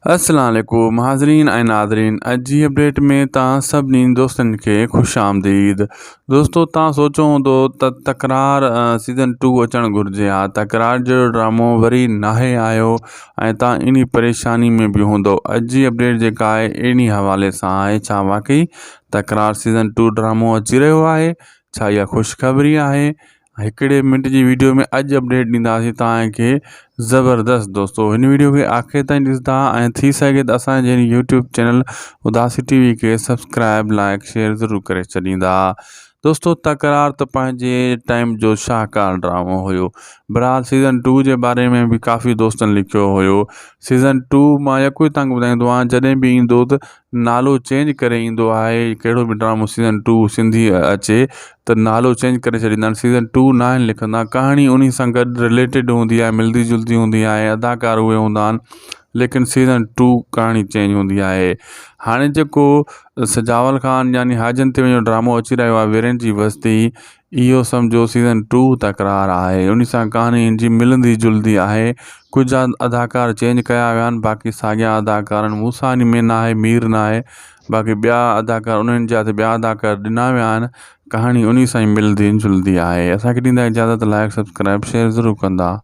السلام عليڪم حاضرين ۽ ناظرين اڄ جي اپڊيٽ ۾ توهان سڀني دوستن کي خوش آمديد دوستو توهان سوچيو هوندو ته تڪرار سيزن ٽو اچڻ گهرجي ها تڪرار جهڙو ڊرامو وري ناهي آيو ۽ توهان انهي پريشاني ۾ به هوندو اڄ جي اپڊيٽ جيڪا آهي انهي حوالي سان آهي ڇا واقعي تڪرار سيزن ٽو ڊرامو اچي رهيو آهي ڇا اها خوشخبري آهي هڪڙي منٽ جي ويڊيو ۾ اڄ اپڊيٽ ڏينداسين توهان کي زبردست دوستو هن ويڊيو کي آخر تائين ڏسندا ۽ ٿي سگهي ته اسان جي يوٽيوب چينل اداسي ٽي وي کي سبسڪرائب لائڪ شيئر ضرور ڪري ڇڏيندا دوستو تڪرار ته پنهنجي ٽائيم جو شاهڪار ڊرامو هيو بهرحال سيزن ٽو جي باري ۾ به ڪافي دوستن لکيو هيو سيزن ٽو مان يڪو ئي تانکي ٻڌائيندو آهيان جڏهن به ايندو ته نالو چينج ڪري ايندو آهي ڪهڙو به ڊرامو سيزن ٽو سنڌي اچي ته نالو چينج ڪري ڇڏيندا آهن سيزن ٽو ناهن لکندا ڪهاڻي انهي سان گڏ رليٽيڊ هوندي آهي ملدي جلدي هوندي آهي اداڪار اهي هوندا آهن ليڪن سيزن ٽو ڪهاڻي چينج هوندي آهي هاڻي جيڪو سجاول خان يعني حاجن تي وڃو ڊرامو اچي رهيو آهي ويرين جي وستي اهو سمجهو سيزن ٽو تڪرار آهي انهي سان ڪهاڻي ان جي ملندي جلدي آهي ڪجهه اداڪار چينج ڪيا ويا آهن باقي ساڳيا اداڪار آهن موسيٰ انهي ۾ ناهي مير ناهي باقي ٻيا اداڪار انهن جا تي ٻيا اداڪار ڏنا ويا آهن ڪهاڻي انهي سان ئي ملندي جلدي آهي اسان کي ڏيندا اجازت لائڪ سبسڪرائب شيئر ضرور ڪندا.